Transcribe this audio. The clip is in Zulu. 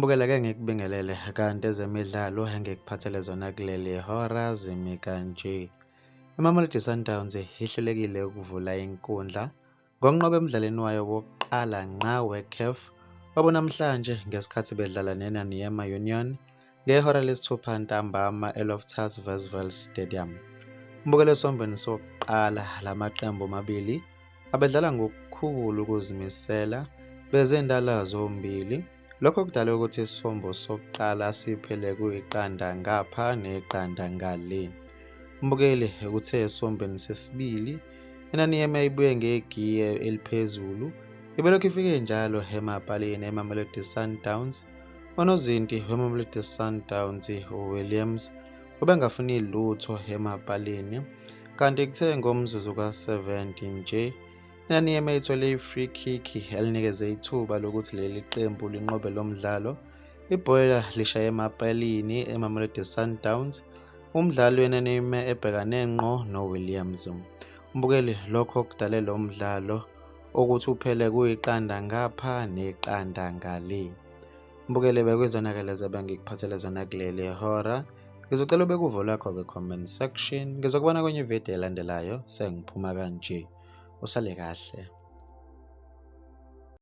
Mbukela ke ngikubingelele kanti ezemidlalo engikuphathele zona kuleli hora zimi kanje. IMamelodi Sundowns ihlulekile ukuvula inkundla ngokunqoba emdlalweni wayo wokuqala ngqa weCAF wabonamhlanje ngesikhathi bedlala neNaniema Union ngehora lesithupha ntambama eLoftus Versfeld Stadium. Mbukelo esombeni sokuqala lamaqembu amabili abedlala ngokukhulu ukuzimisela bezindala zombili. Lokho kudale ukuthi isifombo sokuqala siphele kuyiqanda ngapha neqanda ngale. Mbukeli kuthe esiwombeni sesibili iNaniema ibuye ngegiye eliphezulu ibelokhu ifike njalo emapalini eMamelodi Sundowns. Unozinti weMamelodi Sundowns uWilliams ubengafuni lutho emapalini kanti kuthe ngomzuzu ka-70 nje iNaniema ithole i-free kick elinikeze ithuba lokuthi leli qembu linqobe lo mdlalo. Ibhola lishaye emapalini eMamelodi Sundowns, umdlali weNaniema ebhekane ngqo noWilliams. Mbukeli lokho kudale lo mdlalo ukuthi uphele kuyiqanda ngapha neqanda ngale. Mbukeli bekuyizona-ke lezi ebengikuphathele zona kuleli hora. Ngizocela ubeke uvo lwakho kwi-comment section. Ngizokubona kwenye ividiyo elandelayo sengiphuma kanje. Usale kahle.